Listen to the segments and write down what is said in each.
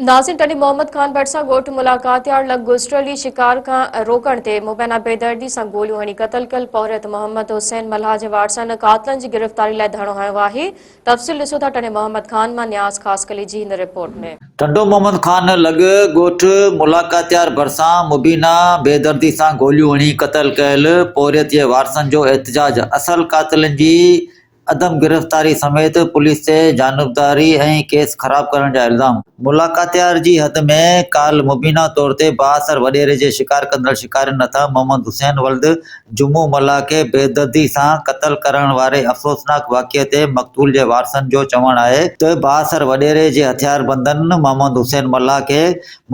ناظرين ٽنڊي محمد خان ڀرسان ڳوٺ ملاڪاتيار لڳ گذريل ڏينهن شڪار کان روڪڻ تي مبينا بيدردي سان گوليون هڻي قتل ڪيل پورهيت محمد حسين ملاح جي وارثن قاتلن جي گرفتاري لاء ڌرڻو هنيو آهي تفصيل ڏسو ٿا ٽنڊي محمد خان مان نياز خاصخيلي جي هن رپورٽ ۾. ٽنڊو محمد خان لڳ ڳوٺ ملاڪاتيار ڀرسان مبينا بيدردي سان گوليون هڻي قتل ڪيل پورهيت جي وارثن جو احتجاج اصل قاتلن جي عدم گرفتاري سميت پوليس تي جانبداري ۽ ڪيس خراب ڪرڻ جا الزام. ملاڪاتيار جي حد ۾ ڪالهه مبينا طور تي بااثر وڏيري جي شڪار ڪندڙ شڪارين هٿان محمد حسين ولد جمعو ملاح کي بيدردي سان قتل ڪرڻ واري افسوسناڪ واقعي تي مقتول جي وارثن جو چوڻ آهي ته بااثر وڏيري جي هٿياربندن محمد حسين ملاح کي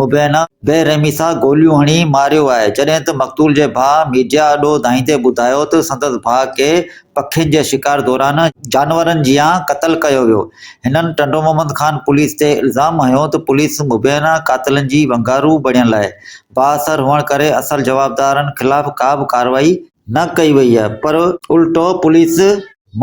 مبينا بي رحمي سان گوليون هڻي ماريو آهي جڏهن ته مقتول جي ڀاء ميڊيا آڏو دانهيندي ٻڌايو ته سندس ڀاء کي پکين جي شڪار دوران جانورن جيان قتل ڪيو ويو. هنن ٽنڊو محمد خان پوليس تي الزام هنيو ته پوليس مبينا قاتلن جي ونگارو بڻيل آهي، بااثر هئڻ ڪري اصل جوابدارن خلاف ڪا به ڪارروائي نه ڪئي وئي آهي پر الٽو پوليس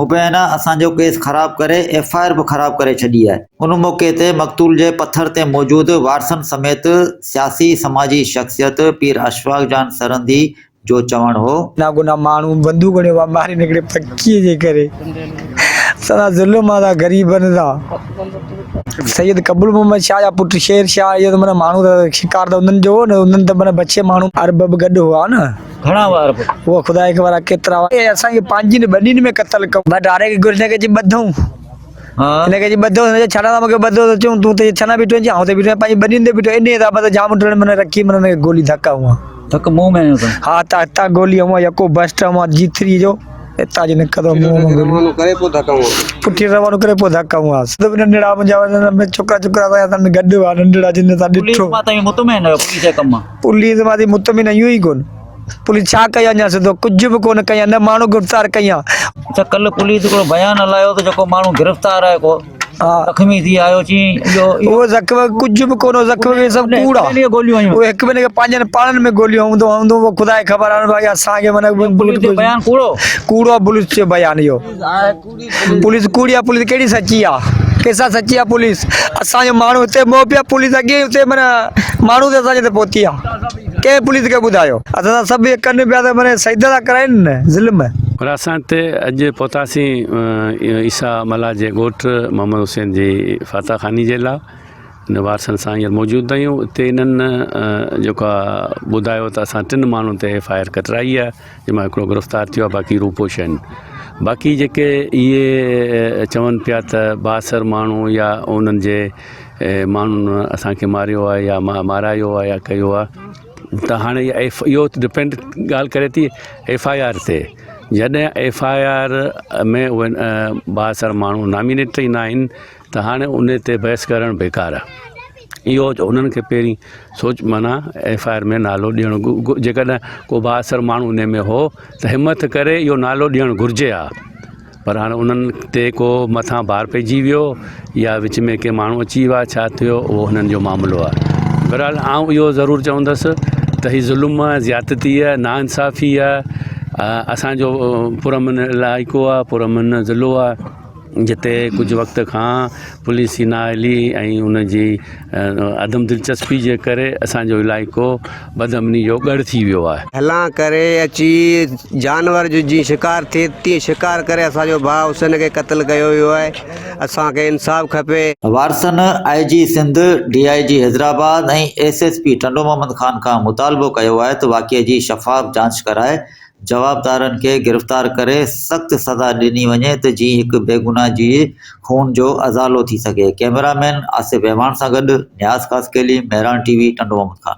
مبينا اسان جو ڪيس خراب ڪري ايف I R به خراب ڪري ڇڏي آهي. ان موقعي تي مقتول جي پٿر تي موجود وارثن سميت سياسي سماجي شخصيت پير اشفاق جان سرهندي جو چوڻ هو. ناگناھ ماڻهو بندوق هڻي اها ماري نڪري پکي جي ڪري سدا ظلم آ دا غريبن سان سيد قبول محمد شاھ جا پٽ شير شاھ اهو ته معنيٰ ماڻهو ته شڪار ته انهن جو هو نه انهن ته معنيٰ بچي ماڻهو عرب به گڏ هئا نه گهڻا هئا عرب اهو خدا کي خبر آ ڪيترا هئا اهي اسان کي پنهنجين ٻنين ۾ قتل ڪيو بس ڊائريڪٽ گهر هن کي چي ٻڌئون هن کي چي ٻڌو هن چيو ڇا لاء مون کي ٻڌو ته چيائون تون ته ڇنا بيٺو آهين آئون ته بيٺو آهيان پنهنجي ٻنين تي بيٺو انهيء حساب سان جام ٽڻ من رکي من هن کي گولي ڌڪ هئا. ڌڪ منهن ۾ هنيو اٿن. ها ته هتان گولي هئا يڪو بسٽ هئا جي ٿري جو هتان جي نڪتو منهن مان گولي. ڪري پوء ڌڪ هئا. پٺي روانو ڪري پوء ڌڪ هئا. سڀ ننڍڙا منهنجا ڇوڪرا ڇوڪرا اسان سان گڏ هئا ننڍڙا جن اسان ڏٺو. پوليس مان توهين مطمئن آهيو پوليس جي ڪم مان. پوليس مان اسين مطمئن آهيون ئي ڪونه. پوليس ڇا ڪيو اڃا سڌو ڪجهه به ڪونه ڪيا نه ماڻهو گرفتار ڪيا. اڇا ڪلهه پوليس هڪڙو بيان هلايو ته جيڪو ماڻهو گرفتار آهي ڪو زخمي ٿي آيو چي اهو اهو زخم ڪجهه به ڪونه زخم به سڀ ڪوڙ آ گوليون هنيون اهو هڪ ٻئي کي پنهنجن پاڻن ۾ گوليون هوندو هوندو اهو خدا کي خبر آهي ڀائي اسان کي معنيٰ پوليس جو بيان ڪوڙو ڪوڙو آ پوليس جو بيان اهو پوليس ڪوڙي آ پوليس ڪهڙي سچي آ ڪيسا سچي آ پوليس اسان جو ماڻهو هتي مئو پيو پوليس اڳي ئي اتي معنيٰ ماڻهو ته اسان جي هتي پهتي آ ڪنهن پوليس کي ٻڌايو اسان سان سڀ اهي ڪن پيا ته معنيٰ سجدا ٿا ڪرائين نه ظلم. پر اسان هتي اڄ پهتاسين عيسيٰ ملاح جي ڳوٺ محمد حسين جي فاتحه خواني جي لاء ان وارثن سان هينئر موجود آهيون اتي انهن جيڪو ٻڌايو ته اسان ٽن ماڻهن تي ايف I R ڪٽرائي آهي جنهن مان هڪڙو گرفتار ٿيو آهي باقي روپوش آهن باقي جيڪي اهي چون پيا ته بااثر ماڻهو يا انهن جي ماڻهن اسانکي ماريو آهي يا مارايو آهي يا ڪيو آهي ته هاڻي ايف اهو ڊپينڊ ڳالهه ڪري ٿي ايف I R تي جڏهن ايف I R ۾ اهي بااثر ماڻهو نامينيٽ ئي نه آهن ته هاڻي ان تي بحث ڪرڻ بيڪار آهي اهو انهن کي پهرين سوچ معنيٰ ايف I R ۾ نالو ڏيڻ جيڪڏهن ڪو بااثر ماڻهو ان ۾ هو ته همت ڪري اهو نالو ڏيڻ گهرجي ها پر هاڻي انهن تي ڪو مٿان بار پئجي ويو يا وچ ۾ ڪي ماڻهو اچي ويا ڇا ٿيو اهو هنن جو معاملو آهي بهرحال آئون اهو ضرور چوندس ته هي ظلم آهي زيادتي آهي ناانصافي آهي اسانجو پرامن علائقو آهي پرامن ضلعو آهي جتي ڪجهه وقت کان پوليس جي نااهلي ۽ ان جي عدم دلچسپي جي ڪري اسان جو علائقو بدامني جو ڳڙهه ٿي ويو آهي. هلان ڪري اچي جانور جو جيئن شڪار ٿئي تيئن شڪار ڪري اسان جو ڀاء حسين کي قتل ڪيو ويو آهي اسان کي انصاف کپي. وارثن I G Sindh, D I G Hyderabad ۽ S S P Tando Muhammad Khan کان مطالبو ڪيو آهي ته واقعي جي شفاف جاچ ڪرائي جوابدارن کي گرفتار ڪري سخت سزا ڏني وڃي ته جيئن هڪ بيگناهه جي خون جو ازالو ٿي سگهي. ڪئميرا مين آصف اعواڻ سان گڏ نياز خاصخيلي، مهراڻ ٽي وي، ٽنڊو محمد خان.